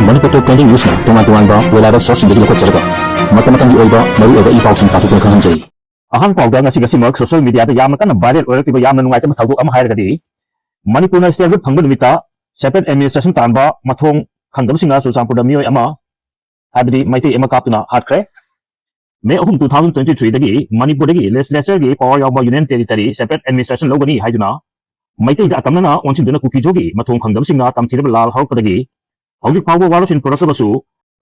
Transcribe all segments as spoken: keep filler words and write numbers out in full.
ꯃꯅꯤꯄꯨꯔ ꯇꯣꯞ twenty ꯅ꯭ꯌꯨꯁꯅ ꯇꯣꯉꯥꯟ ꯇꯣꯉꯥꯟꯕ web ꯁꯣꯔꯁꯁꯤꯡꯗꯒꯤ ꯂꯧꯈꯠꯆꯔꯒ ꯃꯇꯝ ꯃꯇꯝꯒꯤ ꯑꯣꯏꯕ ꯃꯔꯨꯑꯣꯏꯕ ꯏ ꯄꯥꯎꯁꯤꯡ ꯇꯥꯊꯣꯛꯇꯨꯅ ꯈꯪꯍꯟꯖꯔꯤ꯫ ꯑꯍꯥꯟꯕ ꯄꯥꯎꯗ ꯉꯁꯤ ꯉꯁꯤꯃꯛ ꯁꯣꯁꯤꯌꯦꯜ ꯃꯤꯗꯤꯌꯥꯗ ꯌꯥꯝꯅ ꯀꯟꯅ ꯚꯥꯏꯔꯦꯜ ꯑꯣꯏꯔꯛꯂꯤꯕ ꯌꯥꯝꯅ ꯅꯨꯡꯉꯥꯏꯇꯕ ꯊꯧꯗꯣꯛ ꯑꯃ ꯍꯥꯏꯔꯒꯗꯤ, ꯃꯅꯤꯄꯨꯔꯅ ꯁ꯭ꯇꯦꯠ ꯍꯨꯠ ꯐꯪꯕ ꯅꯨꯃꯤꯠꯇ ꯁꯦꯄꯔꯦꯠ ꯑꯦꯗꯃꯤꯅꯤꯁꯇ꯭ꯔꯦꯁꯟ ꯇꯥꯟꯕ ꯃꯊꯣꯡ ꯈꯪꯗꯕꯁꯤꯡꯅ ꯆꯨꯔꯆꯥꯟꯄꯨꯔꯗ ꯃꯤꯑꯣꯏ ꯑꯃ, ꯍꯥꯏꯕꯗꯤ ꯃꯩꯇꯩ ꯑꯃ ꯀꯥꯞꯇꯨꯅ ꯍꯥꯠꯈ꯭ꯔꯦ꯫ ꯃꯦ ꯑꯍꯨꯝ, two thousand twenty threeꯗꯒꯤ ꯃꯅꯤꯄꯨꯔꯗꯒꯤ ꯂꯦꯖꯤꯁꯂꯦꯆꯔꯒꯤ ꯄꯋꯥꯔ ꯌꯥꯎꯕ ꯌꯨꯅꯤꯌꯟ ꯇꯦꯔꯤꯇꯔꯤ ꯁꯦꯄꯔꯦꯠ ꯑꯦꯗꯃꯤꯅꯤꯁꯇ꯭ꯔꯦꯁꯟ ꯂꯧꯒꯅꯤ ꯍꯥꯏꯗꯨꯅ ꯃꯩꯇꯩꯗ ꯑꯀꯝꯅꯅ ꯑꯣꯟꯁꯤꯟꯗꯨꯅ ꯀꯨꯀꯤꯖꯣꯒꯤ ꯃꯊꯣꯡ ꯈꯪꯗꯕꯁꯤꯡꯅ ꯇꯝꯊꯤꯔꯕ ꯂꯥꯜ ꯍꯧꯔꯛꯄꯗꯒꯤ ꯍꯧꯖꯤꯛ ꯐꯥꯎꯕ ꯋꯥꯔꯣꯏꯁꯤꯟ ꯄꯨꯔꯛꯇꯕꯁꯨ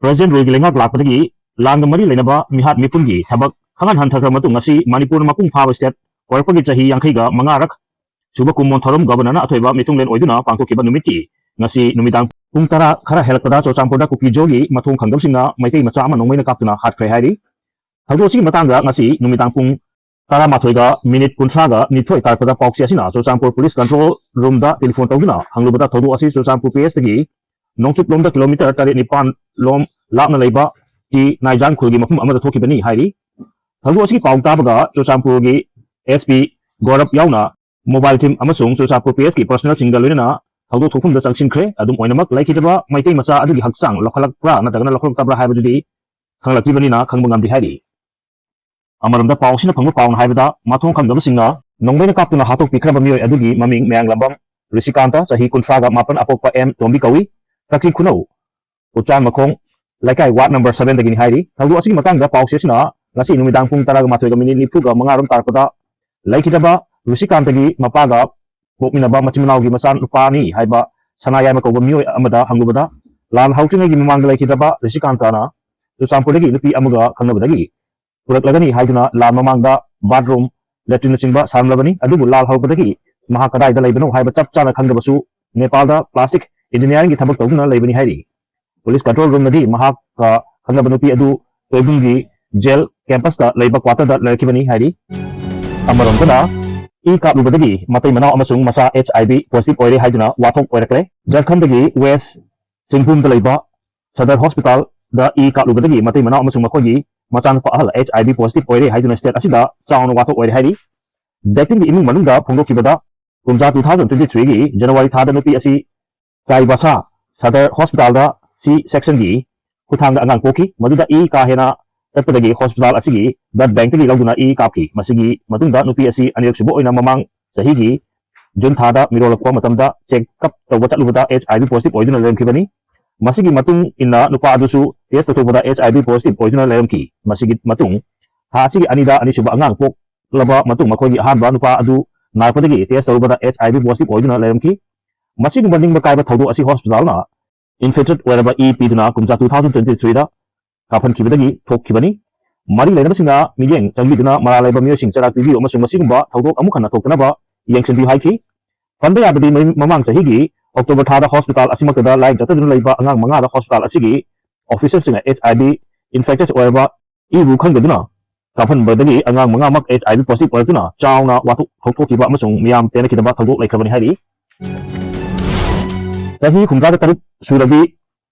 ꯄ꯭ꯔꯦꯁꯤꯗꯦꯟꯠ ꯔꯨꯜꯒꯤ ꯂꯩꯉꯥꯛ ꯂꯥꯛꯄꯗꯒꯤ ꯂꯥꯟꯒ ꯃꯔꯤ ꯂꯩꯅꯕ ꯃꯤꯍꯥꯠ ꯃꯤꯄꯨꯟꯒꯤ ꯊꯕꯛ ꯈꯪꯍꯟ ꯍꯟꯊꯈ꯭ꯔꯕ ꯃꯇꯨꯡ ꯉꯁꯤ ꯃꯅꯤꯄꯨꯔ ꯃꯄꯨꯡ ꯐꯥꯕ ꯁ꯭ꯇꯦꯠ ꯑꯣꯏꯔꯛꯄꯒꯤ ꯆꯍꯤ ꯌꯥꯡꯈꯩꯒ ꯃꯉꯥꯔꯛ ꯁꯨꯕ ꯀꯨꯝꯑꯣꯟ ꯊꯧꯔꯝ ꯒꯕꯔꯅꯔꯅ ꯑꯊꯣꯏꯕ ꯃꯤꯊꯨꯡꯂꯦꯟ ꯑꯣꯏꯗꯨꯅ ꯄꯥꯡꯊꯣꯛꯈꯤꯕ ꯅꯨꯃꯤꯠꯀꯤ ꯉꯁꯤ ꯅꯨꯃꯤꯗꯥꯡ ꯄꯨꯡ ꯇꯔꯥ ꯈꯔ ꯍꯦꯜꯂꯛꯄꯗ ꯆꯨꯔꯆꯥꯟꯄꯨꯔꯗ ꯀꯨꯀꯤꯖꯣꯒꯤ ꯃꯊꯣꯡ ꯈꯪꯗꯕꯁꯤꯡꯅ ꯃꯩꯇꯩ ꯃꯆꯥ ꯑꯃ ꯅꯣꯡꯃꯩꯅ ꯀꯥꯞꯇꯨꯅ ꯍꯥꯠꯈ꯭ꯔꯦ ꯍꯥꯏꯔꯤ꯫ ꯊꯧꯗꯣꯛ ꯑꯁꯤꯒꯤ ꯃꯇꯥꯡꯗ ꯉꯁꯤ ꯅꯨꯃꯤꯗꯥꯡ ꯄꯨꯡ ꯇꯔꯥꯃꯥꯊꯣꯏꯒ ꯃꯤꯅꯤꯠ ꯀꯨꯟꯊ꯭ꯔꯥꯒ ꯅꯤꯊꯣꯏ ꯇꯥꯔꯛꯄꯗ ꯄꯥꯎꯆꯦ ꯑꯁꯤꯅ ꯆꯨꯔꯆꯥꯟꯄꯨꯔ ꯄꯨꯂꯤꯁ ꯀꯟꯇ꯭ꯔꯣꯜ ꯔꯨꯝꯗ ꯇꯦꯂꯤꯐꯣꯟ ꯇꯧꯗꯨꯅ ꯍꯪꯂꯨꯕꯗ ꯊꯧꯗꯣꯛ ꯑꯁꯤ ꯆꯨꯔꯆꯥꯟꯄꯨꯔ ꯄꯤ ꯑꯦꯁꯇꯒꯤ ꯅꯣꯡꯆꯨꯞꯂꯣꯝꯗ ꯀꯤꯂꯣꯃꯤꯇꯔ ꯇꯔꯦꯠ ꯅꯤꯄꯥꯟ ꯂꯣꯝ ꯂꯥꯞꯅ ꯂꯩꯕ ꯇꯤ ꯅꯥꯏꯖꯥꯡ ꯈꯨꯜꯒꯤ ꯃꯐꯝ ꯑꯃꯗ ꯊꯣꯛꯈꯤꯕꯅꯤ ꯍꯥꯏꯔꯤ꯫ ꯊꯧꯗꯣꯛ ꯑꯁꯤꯒꯤ ꯄꯥꯎ ꯇꯥꯕꯒ ꯆꯨꯔꯆꯥꯟꯄꯨꯔꯒꯤ ꯑꯦꯁ ꯄꯤ ꯒꯧꯔꯕ ꯌꯥꯎꯅ ꯃꯣꯕꯥꯏꯜ ꯇꯤꯝ ꯑꯃꯁꯨꯡ ꯆꯨꯔꯆꯥꯟꯄꯨꯔ ꯄꯤ ꯑꯦꯁꯀꯤ ꯄꯔꯁꯣꯅꯦꯜꯁꯤꯡꯒ ꯂꯣꯏꯅꯅ ꯊꯧꯗꯣꯛ ꯊꯣꯛꯐꯝꯗ ꯆꯪꯁꯤꯟꯈ꯭ꯔꯦ꯫ ꯑꯗꯨꯝ ꯑꯣꯏꯅꯃꯛ, ꯂꯩꯈꯤꯗꯕ ꯃꯩꯇꯩ ꯃꯆꯥ ꯑꯗꯨꯒꯤ ꯍꯛꯆꯥꯡ ꯂꯧꯈꯠꯂꯛꯄ꯭ꯔꯥ ꯅꯠꯇ꯭ꯔꯒꯅ ꯂꯧꯈꯠꯂꯛꯇꯕ꯭ꯔꯥ ꯍꯥꯏꯕꯗꯨꯗꯤ ꯈꯪꯂꯛꯇ꯭ꯔꯤꯕꯅꯤꯅ ꯈꯪꯕ ꯉꯝꯗꯦ ꯍꯥꯏꯔꯤ꯫ ꯑꯃꯔꯣꯝꯗ, ꯄꯥꯎꯁꯤꯅ ꯐꯪꯕ ꯄꯥꯎꯅ ꯍꯥꯏꯕꯗ, ꯃꯊꯣꯡ ꯈꯪꯗꯕꯁꯤꯡꯅ ꯅꯣꯡꯃꯩꯅ ꯀꯥꯞꯇꯨꯅ ꯍꯥꯠꯇꯣꯛꯄꯤꯈ꯭ꯔꯕ ꯃꯤꯑꯣꯏ ꯑꯗꯨꯒꯤ ꯃꯃꯤꯡ ꯃꯌꯥꯡꯂꯝꯕꯝ ꯔꯤꯁꯤꯀꯥꯟꯇ, ꯆꯍꯤ ꯀꯨꯟꯊ꯭ꯔꯥꯒ ꯃꯥꯄꯟ, ꯑꯄꯣꯛꯄ ꯑꯦꯝ ꯇꯣꯝꯕꯤ ꯀꯧꯏ꯫ ꯀꯛꯆꯤꯡ ꯈꯨꯅꯧ ꯎꯆꯥꯟ ꯃꯈꯣꯡ ꯂꯩꯀꯥꯏ, ꯋꯥꯔꯗ ꯅꯝꯕꯔ ꯁꯚꯦꯟꯗꯒꯤꯅꯤ ꯍꯥꯏꯔꯤ꯫ ꯊꯧꯗꯣꯛ ꯑꯁꯤꯒꯤ ꯃꯇꯥꯡꯗ ꯄꯥꯎꯆꯦꯁꯤꯅ ꯉꯁꯤ ꯅꯨꯃꯤꯗꯥꯡ ꯄꯨꯡ ꯇꯔꯥꯒ ꯃꯥꯊꯣꯏꯒ ꯃꯤꯅꯤꯠ ꯅꯤꯐꯨꯒ ꯃꯉꯥꯔꯣꯝ ꯇꯥꯔꯛꯄꯗ ꯂꯩꯈꯤꯗꯕ ꯔꯤꯁꯤꯀꯥꯟꯇꯒꯤ ꯃꯄꯥꯒ ꯄꯣꯛꯃꯤꯟꯅꯕ ꯃꯆꯤꯟ ꯃꯅꯥꯎꯒꯤ ꯃꯆꯥꯅꯨꯄꯥꯅꯤ ꯍꯥꯏꯕ ꯁꯅꯥꯌꯥꯏꯃ ꯀꯧꯕ ꯃꯤꯑꯣꯏ ꯑꯃꯗ ꯍꯪꯂꯨꯕꯗ, ꯂꯥꯟ ꯍꯧꯗ꯭ꯔꯤꯉꯩꯒꯤ ꯃꯃꯥꯡꯗ ꯂꯩꯈꯤꯗꯕ ꯔꯤꯁꯤꯀꯥꯟꯇꯅ ꯆꯨꯔꯆꯥꯟꯄꯨꯔꯗꯒꯤ ꯅꯨꯄꯤ ꯑꯃꯒ ꯈꯪꯅꯕꯗꯒꯤ ꯄꯨꯔꯛꯂꯒꯅꯤ ꯍꯥꯏꯗꯨꯅ ꯂꯥꯟ ꯃꯃꯥꯡꯗ ꯕꯥꯊꯔꯨꯝ, ꯂꯦꯇ꯭ꯔꯤꯟꯅꯆꯤꯡꯕ ꯁꯥꯔꯝꯂꯕꯅꯤ꯫ ꯑꯗꯨꯕꯨ ꯂꯥꯟ ꯍꯧꯔꯛꯄꯗꯒꯤ ꯃꯍꯥꯛ ꯀꯗꯥꯏꯗ ꯂꯩꯕꯅꯣ ꯍꯥꯏꯕ ꯆꯞ ꯆꯥꯅ ꯈꯪꯗꯕꯁꯨ ꯅꯦꯄꯥꯜꯗ ꯄ꯭ꯂꯥꯁꯇꯤꯛ ꯏꯟꯖꯤꯅꯤꯌꯥꯔꯤꯡꯒꯤ ꯊꯕꯛ ꯇꯧꯗꯨꯅ ꯂꯩꯕꯅꯤ ꯍꯥꯏꯔꯤ꯫ ꯄꯨꯂꯤꯁ ꯀꯟꯇ꯭ꯔꯣꯜ ꯔꯨꯝꯅꯗꯤ ꯃꯍꯥꯛꯀ ꯈꯪꯅꯕ ꯅꯨꯄꯤ ꯑꯗꯨ ꯇꯣꯏꯕꯨꯡꯒꯤ ꯖꯦꯜ ꯀꯦꯝꯄꯁꯇ ꯂꯩꯕ ꯀ꯭ꯋꯥꯇꯔꯗ ꯂꯩꯔꯛꯈꯤꯕꯅꯤ ꯍꯥꯏꯔꯤ꯫ ꯑꯃꯔꯣꯝꯗꯅ, ꯏ ꯀꯥꯞꯂꯨꯕꯗꯒꯤ ꯃꯇꯩ ꯃꯅꯥꯎ ꯑꯃꯁꯨꯡ ꯃꯆꯥ ꯑꯩꯆ ꯑꯥꯏ ꯚꯤ ꯄꯣꯖꯤꯇꯤꯚ ꯑꯣꯏꯔꯦ ꯍꯥꯏꯗꯨꯅ ꯋꯥꯊꯣꯛ ꯑꯣꯏꯔꯛꯂꯦ꯫ ꯖꯔꯈꯟꯗꯒꯤ ꯋꯦꯁ ꯆꯤꯡꯄꯨꯝꯗ ꯂꯩꯕ ꯁꯗꯔ ꯍꯣꯁꯄꯤꯇꯥꯜꯗ ꯏ ꯀꯥꯞꯂꯨꯕꯗꯒꯤ ꯃꯇꯩ ꯃꯅꯥꯎ ꯑꯃꯁꯨꯡ ꯃꯈꯣꯏꯒꯤ ꯃꯆꯥꯅꯨꯄꯥ ꯑꯍꯜ ꯑꯩꯆ ꯑꯥꯏ ꯚꯤ ꯄꯣꯖꯤꯇꯤꯚ ꯑꯣꯏꯔꯦ ꯍꯥꯏꯗꯨꯅ ꯁ꯭ꯇꯦꯠ ꯑꯁꯤꯗ ꯆꯥꯎꯅ ꯋꯥꯊꯣꯛ ꯑꯣꯏꯔꯦ ꯍꯥꯏꯔꯤ꯫ ꯕꯦꯛꯇꯤꯟꯒꯤ ꯏꯃꯨꯡ ꯃꯅꯨꯡꯗ ꯐꯣꯡꯗꯣꯛꯈꯤꯕꯗ, ꯀꯨꯝꯖꯥ two thousand twenty threeꯒꯤ ꯖꯅꯋꯥꯔꯤ ꯊꯥꯗ ꯅꯨꯄꯤ ꯑꯁꯤ ꯀꯥꯏꯕꯥꯁꯥ ꯁꯗꯔ ꯍꯣꯁꯄꯤꯇꯥꯜꯗ C section ꯒꯤ ꯈꯨꯠꯊꯥꯡꯗ ꯑꯉꯥꯡ ꯄꯣꯛꯈꯤ꯫ ꯃꯗꯨꯗ ꯏ ꯀꯥ ꯍꯦꯟꯅ ꯆꯠꯄꯗꯒꯤ hospital ꯑꯁꯤꯒꯤ blood bank ꯇꯒꯤ ꯂꯧꯗꯨꯅ ꯏ ꯀꯥꯞꯈꯤ꯫ ꯃꯁꯤꯒꯤ ꯃꯇꯨꯡꯗ ꯅꯨꯄꯤ ꯑꯁꯤ ꯑꯅꯤꯔꯛ ꯁꯨꯕ ꯑꯣꯏꯅ ꯃꯃꯥꯡ ꯆꯍꯤꯒꯤ June ꯊꯥꯗ ꯃꯤꯔꯣꯜꯂꯛꯄ ꯃꯇꯝꯗ check up ꯇꯧꯕ ꯆꯠꯂꯨꯕꯗ H I V positive ꯑꯣꯏꯗꯨꯅ ꯂꯩꯔꯝꯈꯤꯕꯅꯤ꯫ ꯃꯁꯤꯒꯤ ꯃꯇꯨꯡ ꯏꯟꯅ ꯅꯨꯄꯥ ꯑꯗꯨꯁꯨ test ꯇꯧꯊꯣꯛꯄꯗ H I V positive ꯑꯣꯏꯗꯨꯅ ꯂꯩꯔꯝꯈꯤ꯫ ꯃꯁꯤꯒꯤ ꯃꯇꯨꯡ ꯊꯥ ꯑꯁꯤꯒꯤ ꯑꯅꯤꯗ ꯑꯅꯤꯁꯨꯕ ꯑꯉꯥꯡ ꯄꯣꯛꯂꯕ ꯃꯇꯨꯡ ꯃꯈꯣꯏꯒꯤ ꯑꯍꯥꯟꯕ ꯅꯨꯄꯥ ꯑꯗꯨ ꯅꯥꯔꯛꯄꯗꯒꯤ test ꯇꯧꯔꯨꯕꯗ H I V positive ꯑꯣꯏꯗꯨꯅ ꯂꯩꯔꯝꯈꯤ꯫ ꯃꯁꯤꯒꯨꯝꯕ ꯅꯤꯡꯕ ꯀꯥꯏꯕ ꯊꯧꯗꯣꯛ ꯑꯁꯤ hospital ꯅ infected ꯑꯣꯏꯔꯕ ꯏ ꯄꯤꯗꯨꯅ ꯀꯨꯝꯖꯥ two thousand twenty three ꯗ ꯀꯥꯞꯍꯟꯈꯤꯕꯗꯒꯤ ꯊꯣꯛꯈꯤꯕꯅꯤ꯫ ꯃꯔꯤ ꯂꯩꯅꯕꯁꯤꯡꯅ ꯃꯤꯠꯌꯦꯡ ꯆꯪꯕꯤꯗꯨꯅ ꯃꯔꯥꯜ ꯂꯩꯕ ꯃꯤꯑꯣꯏꯁꯤꯡ ꯆꯩꯔꯥꯛ ꯄꯤꯕꯤꯌꯨ ꯑꯃꯁꯨꯡ ꯃꯁꯤꯒꯨꯝꯕ ꯊꯧꯗꯣꯛ ꯑꯃꯨꯛ ꯍꯟꯅ ꯊꯣꯛꯇꯅꯕ ꯌꯦꯡꯁꯤꯟꯕꯤꯌꯨ ꯍꯥꯏꯈꯤ꯫ ꯄꯟꯕ ꯌꯥꯕꯗꯤ ꯃꯩ-, ꯃꯃꯥꯡ ꯆꯍꯤꯒꯤ October ꯊꯥꯗ hospital ꯑꯁꯤꯃꯛꯇꯗ ꯂꯥꯏꯌꯦꯡ ꯆꯠꯇꯗꯨꯅ ꯂꯩꯕ ꯑꯉꯥꯡ ꯃꯉꯥꯗ hospital ꯑꯁꯤꯒꯤ official ꯁꯤꯡꯅ H I V infected ꯑꯣꯏꯔꯕ ꯏꯕꯨ ꯈꯪꯗꯗꯨꯅ ꯀꯥꯞꯍꯟꯕꯗꯒꯤ ꯑꯉꯥꯡ ꯃꯉꯥꯃꯛ H I V positive ꯑꯣꯏꯔꯛꯇꯨꯅ ꯆꯥꯎꯅ ꯋꯥꯊꯣꯛ ꯊꯣꯛꯈꯤꯕ ꯑꯃꯁꯨꯡ ꯃꯤꯌꯥꯝ ꯄꯦꯟꯅꯈꯤꯗꯕ ꯊꯧꯗꯣꯛ ꯂꯩꯈ꯭ꯔꯕꯅꯤ ꯍꯥꯏꯔꯤ꯫ ꯆꯍꯤ ꯍꯨꯝꯗ꯭ꯔꯥꯒ ꯇꯔꯨꯛ ꯁꯨꯔꯕꯤ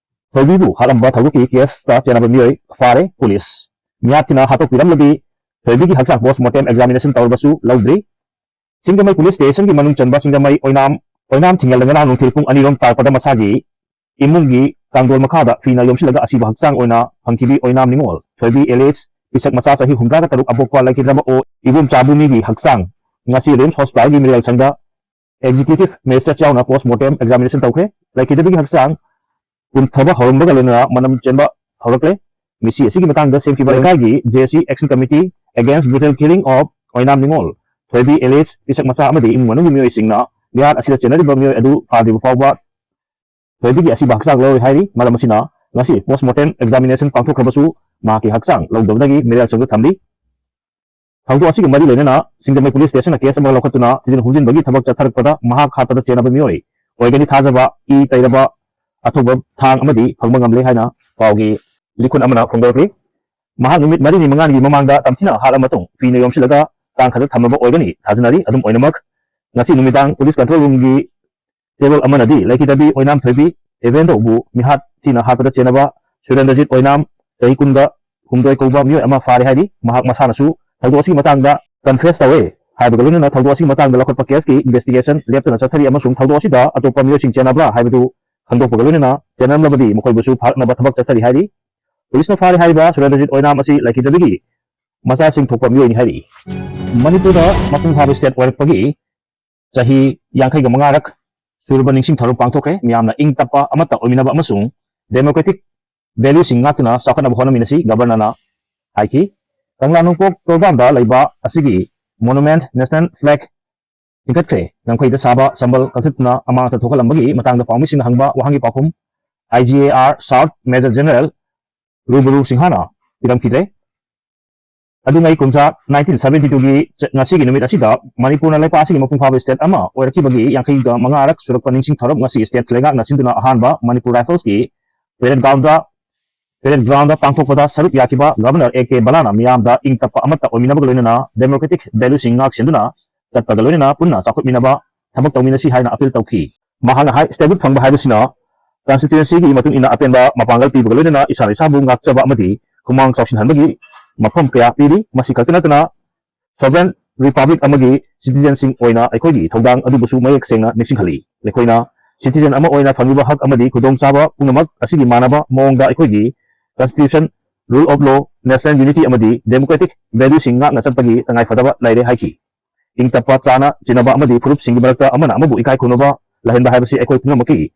ꯊꯣꯏꯕꯤꯕꯨ ꯍꯥꯠꯂꯝꯕ ꯊꯧꯗꯣꯛꯀꯤ case ꯇ ꯆꯦꯟꯅꯕ ꯃꯤꯑꯣꯏ ꯐꯥꯔꯦ ꯄꯨꯂꯤꯁ꯫ ꯃꯤꯍꯥꯠ ꯊꯤꯅ ꯍꯥꯠꯇꯣꯛꯄꯤꯔꯝꯂꯕꯤ ꯊꯣꯏꯕꯤꯒꯤ ꯍꯛꯆꯥꯡ post mortem examination ꯇꯧꯔꯕꯁꯨ ꯂꯧꯗ꯭ꯔꯤ꯫ ꯁꯤꯡꯖꯃꯩ police station ꯒꯤ ꯃꯅꯨꯡ ꯆꯟꯕ ꯁꯤꯡꯖꯃꯩ ꯑꯣꯏꯅꯥꯝ, ꯑꯣꯏꯅꯥꯝ ꯊꯤꯡꯉꯦꯜꯗ ꯉꯔꯥꯡ ꯅꯨꯡꯊꯤꯜ ꯄꯨꯡ ꯑꯅꯤꯔꯣꯝ ꯇꯥꯔꯛꯄꯗ ꯃꯁꯥꯒꯤ ꯏꯃꯨꯡꯒꯤ ꯀꯥꯡꯊꯣꯜ ꯃꯈꯥꯗ ꯐꯤꯅ ꯌꯣꯝꯁꯤꯜꯂꯒ ꯑꯁꯤꯕ ꯍꯛꯆꯥꯡ ꯑꯣꯏꯅ ꯐꯪꯈꯤꯕꯤ ꯑꯣꯏꯅꯥꯝ ꯅꯤꯉꯣꯜ ꯊꯣꯏꯕꯤ alias ꯄꯤꯁꯛ ꯃꯆꯥ ꯆꯍꯤ ꯍꯨꯝꯗ꯭ꯔꯥꯒ ꯇꯔꯨꯛ ꯑꯄꯣꯛꯄ ꯂꯩꯈꯤꯗ꯭ꯔꯕ ꯑꯣ ꯏꯕꯣꯝꯆꯥꯕꯨ ꯃꯤꯒꯤ ꯍꯛꯆꯥꯡ ꯉꯁꯤ RIMS hospital ꯒꯤ ꯃꯤꯔꯦꯜ ꯁꯪꯗ executive magistrate ꯌꯥꯎꯅ post mortem examination ꯇꯧꯈ꯭ꯔꯦ꯫ ꯂꯩꯈꯤꯗꯕꯒꯤ ꯍꯛꯆꯥꯡ ꯄꯨꯝꯊꯕ ꯍꯧꯔꯝꯕꯒ ꯂꯣꯏꯅꯅ ꯃꯅꯝ ꯆꯦꯟꯕ ꯍꯧꯔꯛꯂꯦ꯫ ꯃꯤꯁꯤ ꯑꯁꯤꯒꯤ ꯃꯇꯥꯡꯗ ꯁꯦꯝꯈꯤꯕ ꯂꯩꯀꯥꯏꯒꯤ J C Action Committee Against Brutal Killing of ꯑꯣꯏꯅꯥꯝ ꯅꯤꯉꯣꯜ ꯊꯣꯏꯕꯤ alias ꯄꯤꯁꯛ ꯃꯆꯥ ꯑꯃꯗꯤ ꯏꯃꯨꯡ ꯃꯅꯨꯡꯒꯤ ꯃꯤꯑꯣꯏꯁꯤꯡꯅ ꯃꯤꯍꯥꯠ ꯑꯁꯤꯗ ꯆꯦꯟꯅꯔꯤꯕ ꯃꯤꯑꯣꯏ ꯑꯗꯨ ꯐꯥꯗ꯭ꯔꯤꯕ ꯐꯥꯎꯕ ꯊꯣꯏꯕꯤꯒꯤ ꯑꯁꯤꯕ ꯍꯛꯆꯥꯡ ꯂꯧꯔꯣꯏ ꯍꯥꯏꯔꯤ꯫ ꯃꯔꯝ ꯑꯁꯤꯅ ꯉꯁꯤ post mortem examination ꯄꯥꯡꯊꯣꯛꯈ꯭ꯔꯕꯁꯨ ꯃꯍꯥꯛꯀꯤ ꯍꯛꯆꯥꯡ ꯂꯧꯗꯕꯗꯒꯤ ꯃꯤꯔꯦꯜ ꯁꯪꯗ ꯊꯝꯂꯤ꯫ ꯊꯧꯗꯣꯛ ꯑꯁꯤꯒ ꯃꯔꯤ ꯂꯩꯅꯅ ꯁꯤꯡꯖꯃꯩ police station ꯅ case ꯑꯃ ꯂꯧꯈꯠꯇꯨꯅ ꯊꯤꯖꯤꯟ ꯍꯨꯝꯖꯤꯟꯕꯒꯤ ꯊꯕꯛ ꯆꯠꯊꯔꯛꯄꯗ ꯃꯍꯥꯛ ꯍꯥꯠꯄꯗ ꯆꯦꯟꯅꯕ ꯃꯤꯑꯣꯏ ꯑꯣꯏꯒꯅꯤ ꯊꯥꯖꯕ ꯏ ꯇꯩꯔꯕ ꯑꯊꯧꯕ ꯊꯥꯡ ꯑꯃꯗꯤ ꯐꯪꯕ ꯉꯝꯂꯦ ꯍꯥꯏꯅ ꯄꯥꯎꯒꯤ ꯂꯤꯈꯨꯟ ꯑꯃꯅ ꯐꯣꯡꯗꯣꯔꯛꯂꯤ꯫ ꯃꯍꯥꯛ ꯅꯨꯃꯤꯠ ꯃꯔꯤꯅꯤ ꯃꯉꯥꯅꯤꯒꯤ ꯃꯃꯥꯡꯗ ꯇꯝꯊꯤꯅ ꯍꯥꯠꯂ ꯃꯇꯨꯡ ꯐꯤꯅ ꯌꯣꯝꯁꯤꯜꯂꯒ ꯀꯥꯡꯈꯗ ꯊꯝꯂꯝꯕ ꯑꯣꯏꯒꯅꯤ ꯊꯥꯖꯅꯔꯤ꯫ ꯑꯗꯨꯝ ꯑꯣꯏꯅꯃꯛ, ꯉꯁꯤ ꯅꯨꯃꯤꯗꯥꯡ police control room ꯒꯤ table ꯑꯃꯅꯗꯤ ꯂꯩꯈꯤꯗꯕꯤ ꯑꯣꯏꯅꯥꯝ ꯊꯣꯏꯕꯤ ꯑꯦꯚꯦꯟꯗꯣꯕꯨ ꯃꯤꯍꯥꯠ ꯊꯤꯅ ꯍꯥꯠꯄꯗ ꯆꯦꯟꯅꯕ ꯁꯨꯔꯦꯟꯗ꯭ꯔꯖꯤꯠ ꯑꯣꯏꯅꯥꯝ, ꯆꯍꯤ ꯀꯨꯟꯒ ꯍꯨꯝꯗꯣꯏ ꯀꯧꯕ ꯃꯤꯑꯣꯏ ꯑꯃ ꯐꯥꯔꯦ ꯍꯥꯏꯔꯤ꯫ ꯃꯍꯥꯛ ꯃꯁꯥꯅꯁꯨ ꯊꯧꯗꯣꯛ ꯑꯁꯤꯒꯤ ꯃꯇꯥꯡꯗ confess ꯇꯧꯔꯦ ꯍꯥꯏꯕꯒ ꯂꯣꯏꯅꯅ ꯊꯧꯗꯣꯛ ꯑꯁꯤꯒꯤ ꯃꯇꯥꯡꯗ ꯂꯧꯈꯠꯄ case ꯀꯤ investigation ꯂꯦꯞꯇꯅ ꯆꯠꯊꯔꯤ ꯑꯃꯁꯨꯡ ꯊꯧꯗꯣꯛ ꯑꯁꯤꯗ ꯑꯇꯣꯞꯄ ꯃꯤꯑꯣꯏꯁꯤꯡ ꯆꯦꯟꯅꯕ꯭ꯔꯥ ꯍꯥꯏꯕꯗꯨ ꯈꯪꯗꯣꯛꯄꯒ ꯂꯣꯏꯅꯅ ꯆꯦꯟꯅꯔꯝꯂꯕꯗꯤ ꯃꯈꯣꯏꯕꯨꯁꯨ ꯐꯥꯔꯛꯅꯕ ꯊꯕꯛ ꯆꯠꯊꯔꯤ ꯍꯥꯏꯔꯤ꯫ ꯄꯨꯂꯤꯁꯅ ꯐꯥꯔꯦ ꯍꯥꯏꯔꯤꯕ ꯁꯨꯔꯦꯟꯗ꯭ꯔꯖꯤꯠ ꯑꯣꯏꯅꯥꯝ ꯑꯁꯤ ꯂꯩꯈꯤꯗꯕꯒꯤ ꯃꯆꯥꯁꯤꯡ ꯊꯣꯛꯄ ꯃꯤꯑꯣꯏꯅꯤ ꯍꯥꯏꯔꯤ꯫ ꯃꯅꯤꯄꯨꯔꯗ ꯃꯄꯨꯡ ꯐꯥꯕ state ꯑꯣꯏꯔꯛꯄꯒꯤ ꯆꯍꯤ ꯌꯥꯡꯈꯩꯒ ꯃꯉꯥꯔꯛ ꯁꯨꯔꯕ ꯅꯤꯡꯁꯤꯡ ꯊꯧꯔꯝ ꯄꯥꯡꯊꯣꯛꯈ꯭ꯔꯦ꯫ ꯃꯤꯌꯥꯝꯅ ꯏꯪ ꯇꯞꯄ ꯑꯃꯠꯇ ꯑꯣꯏꯃꯤꯟꯅꯕ ꯑꯃꯁꯨꯡ democratic valueꯁꯤꯡ ꯉꯥꯛꯇꯨꯅ ꯆꯥꯎꯈꯠꯅꯕ ꯍꯣꯠꯅꯃꯤꯟꯅꯁꯤ, Governorꯅ ꯍꯥꯏꯈꯤ꯫ ꯀꯪꯂꯥ ꯅꯣꯡꯄꯣꯛ ꯇꯣꯔꯕꯥꯟꯗ ꯂꯩꯕ ꯑꯁꯤꯒꯤ monument national flag ꯆꯤꯡꯈꯠꯈ꯭ꯔꯦ꯫ ꯉꯝꯈꯩꯗ ꯁꯥꯕ ꯁꯝꯕꯜ ꯀꯛꯊꯠꯇꯨꯅ ꯑꯃꯥꯡ ꯑꯇ ꯊꯣꯛꯍꯜꯂꯝꯕꯒꯤ ꯃꯇꯥꯡꯗ ꯄꯥꯎꯃꯤꯁꯤꯡꯅ ꯍꯪꯕ ꯋꯥꯍꯪꯒꯤ ꯄꯥꯎꯈꯨꯝ I G A R South Major General ꯔꯨꯕꯔꯨ ꯁꯤꯡꯍꯅ ꯄꯤꯔꯝꯈꯤꯗ꯭ꯔꯦ꯫ ꯑꯗꯨꯉꯩ ꯀꯨꯝꯖꯥ nineteen seventy twoꯒꯤ ꯆ-, ꯉꯁꯤꯒꯤ ꯅꯨꯃꯤꯠ ꯑꯁꯤꯗ ꯃꯅꯤꯄꯨꯔꯅ ꯂꯩꯄꯥꯛ ꯑꯁꯤꯒꯤ ꯃꯄꯨꯡ ꯐꯥꯕ state ꯑꯃ ꯑꯣꯏꯔꯛꯈꯤꯕꯒꯤ ꯌꯥꯡꯈꯩꯒ ꯃꯉꯥꯔꯛ ꯁꯨꯔꯛꯄ ꯅꯤꯡꯁꯤꯡ ꯊꯧꯔꯝ ꯉꯁꯤ state ꯂꯩꯉꯥꯛꯅ ꯁꯤꯟꯗꯨꯅ ꯑꯍꯥꯟꯕ ꯃꯅꯤꯄꯨꯔ Riflesꯀꯤ parade groundꯗ, parade groundꯗ ꯄꯥꯡꯊꯣꯛꯄꯗ ꯁꯔꯨꯛ ꯌꯥꯈꯤꯕ Governor A K ꯕꯂꯥꯅ ꯃꯤꯌꯥꯝꯗ ꯏꯪ ꯇꯞꯄ ꯑꯃꯠꯇ ꯑꯣꯏꯃꯤꯟꯅꯕꯒ ꯂꯣꯏꯅꯅ democratic valueꯁꯤꯡ ꯉꯥꯛ ꯁꯦꯟꯗꯨꯅ ꯆꯠꯄꯒ ꯂꯣꯏꯅꯅ ꯄꯨꯟꯅ ꯆꯥꯎꯈꯠꯃꯤꯟꯅꯕ ꯊꯕꯛ ꯇꯧꯃꯤꯟꯅꯁꯤ ꯍꯥꯏꯅ appeal ꯇꯧꯈꯤ꯫ ꯃꯍꯥꯛꯅ ꯍꯥꯏ, statehood ꯐꯪꯕ ꯍꯥꯏꯕꯁꯤꯅ constituencyꯒꯤ ꯃꯇꯨꯡ ꯏꯟꯅ ꯑꯄꯦꯟꯕ ꯃꯄꯥꯡꯒꯜ ꯄꯤꯕꯒ ꯂꯣꯏꯅꯅ ꯏꯁꯥꯅ ꯏꯁꯥꯕꯨ ꯉꯥꯛꯆꯕ ꯑꯃꯗꯤ ꯈꯨꯃꯥꯡ ꯆꯥꯎꯁꯤꯟꯍꯟꯕꯒꯤ ꯃꯐꯝ ꯀꯌꯥ ꯄꯤꯔꯤ꯫ ꯃꯁꯤ ꯈꯛꯇ ꯅꯠꯇꯅ sovereign republic ꯑꯃꯒꯤ citizenꯁꯤꯡ ꯑꯣꯏꯅ ꯑꯩꯈꯣꯏꯒꯤ ꯊꯧꯗꯥꯡ ꯑꯗꯨꯕꯨꯁꯨ ꯃꯌꯦꯛ ꯁꯦꯡꯅ ꯅꯤꯡꯁꯤꯡꯍꯜꯂꯤ꯫ ꯑꯩꯈꯣꯏꯅ citizen ꯑꯃ ꯑꯣꯏꯅ ꯐꯪꯂꯤꯕ ꯍꯛ ꯑꯃꯗꯤ ꯈꯨꯗꯣꯡꯆꯥꯕ ꯄꯨꯝꯅꯃꯛ ꯑꯁꯤꯒꯤ ꯃꯥꯟꯅꯕ ꯃꯑꯣꯡꯗ ꯑꯩꯈꯣꯏꯒꯤ constitution, rule of law, national unity ꯑꯃꯗꯤ democratic valueꯁꯤꯡ ꯉꯥꯛꯅ ꯆꯠꯄꯒꯤ ꯇꯉꯥꯏꯐꯗꯕ ꯂꯩꯔꯦ ꯍꯥꯏꯈꯤ꯫ ꯏꯪ ꯇꯞꯄ, ꯆꯥꯅ ꯆꯤꯟꯅꯕ ꯑꯃꯗꯤ ꯐꯨꯔꯨꯞꯁꯤꯡꯒꯤ ꯃꯔꯛꯇ ꯑꯃꯅ ꯑꯃꯕꯨ ꯏꯀꯥꯏ ꯈꯨꯝꯅꯕ ꯂꯩꯍꯟꯕ ꯍꯥꯏꯕꯁꯤ ꯑꯩꯈꯣꯏ ꯄꯨꯝꯅꯃꯛꯀꯤ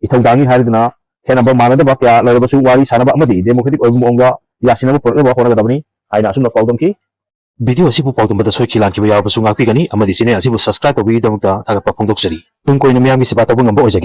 ꯏꯊꯧꯗꯥꯡꯅꯤ ꯍꯥꯏꯗꯨꯅ ꯈꯦꯠꯅꯕ ꯃꯥꯟꯅꯗꯕ ꯀꯌꯥ ꯂꯩꯔꯕꯁꯨ ꯋꯥꯔꯤ ꯁꯥꯅꯕ ꯑꯃꯗꯤ democratic ꯑꯣꯏꯕ ꯃꯑꯣꯡꯗ ꯌꯥꯁꯤꯟꯅꯕ ꯄꯨꯔꯛꯅꯕ ꯍꯣꯠꯅꯒꯗꯕꯅꯤ ꯍꯥꯏꯅ ꯑꯁꯨꯝꯅ ꯄꯥꯎꯗꯝꯈꯤ꯫ Video ꯑꯁꯤꯕꯨ ꯄꯥꯎꯗꯝꯕꯗ ꯁꯣꯏꯈꯤ ꯂꯥꯟꯈꯤꯕ ꯌꯥꯎꯔꯕꯁꯨ ꯉꯥꯛꯄꯤꯒꯅꯤ ꯑꯃꯗꯤ channel ꯑꯁꯤꯕꯨ subscribe ꯇꯧꯕꯤꯕꯒꯤꯗꯃꯛꯇ ꯊꯥꯒꯠꯄ ꯐꯣꯡꯗꯣꯛꯆꯔꯤ꯫ ꯇꯨꯡ ꯀꯣꯏꯅ ꯃꯤꯌꯥꯝꯒꯤ ꯁꯦꯕꯥ ꯇꯧꯕ ꯉꯝꯕ ꯑꯣꯏꯖꯒꯦ꯫